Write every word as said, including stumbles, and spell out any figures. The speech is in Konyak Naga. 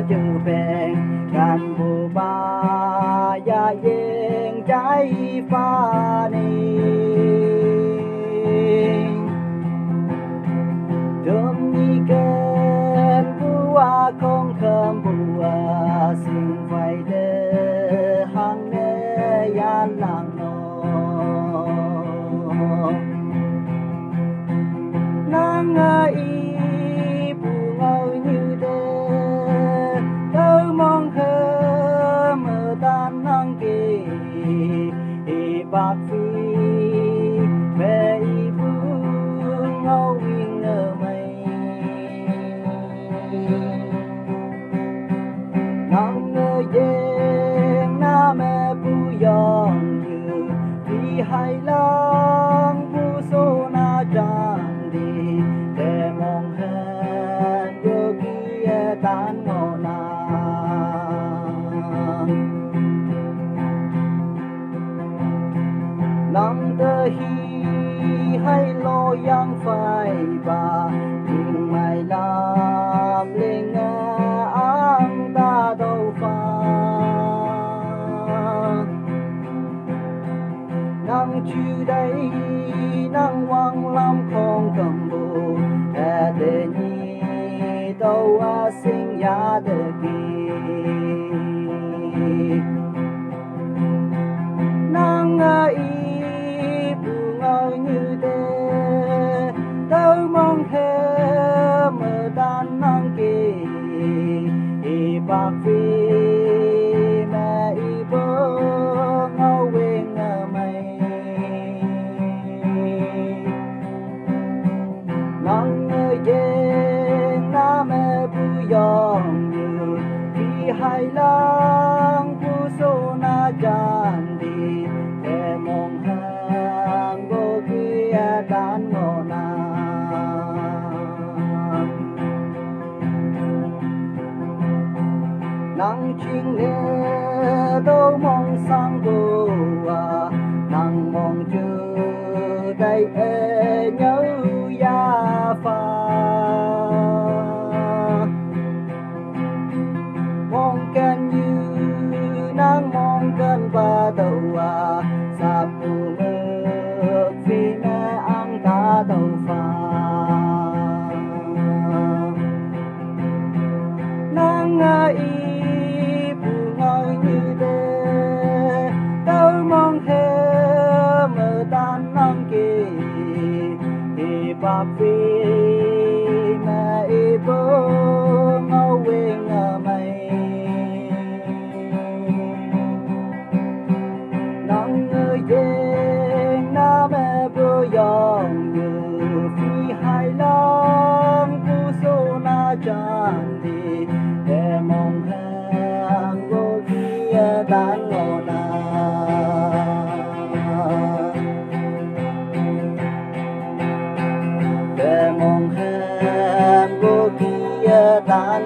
Chư pêng găn bu ba ya yêng jai pha ning. Dơm ni ken bu a khong khơm bu a sing fai de hăng ne ya lang no. Năng a i bu ngau ñu de tơ mong khơ mơ tan năng kê i bak phi mê i bu ngau wing ngơ mây. Năng ngơ yêng na mê bu yong yu phi hai lang bu so na jan di tê mong hen bu ki e tan ngo na. Năng tơ hi hai lo yang fai ba ling mai lam ling a ang ta dâu pha. Năng chư đei năng wang lam khong khơm bu e de ni dâu a sing ya de ki. Năng a i bu ngau ñu de tơ mong khơ mơ tan năng kê i bak phi mê i bu ngau wing ngơ mây. Năng ngơ yêng na mê bu yong yu phi hai lang bu so na jan di tê mong hen bu ki e tan ngo na. Năng ching ne dâu mong sang bu a năng mong chư đei e ñu ya pha. Mong ken ñu năng mong ken ba dâu a sa bu mơ phi mê ang ta dâu pha. Năng a i bu ngau ñu de tơ mong khơ mơ tan năng kê i bak phi mê i bu ngau wing ngơ mây. Năng ngơ yêng na mê bu yong yu phi hai lang bu so na jan di tê mong hen bu ki e tan ngo na. Tê mong hen bu ki e tan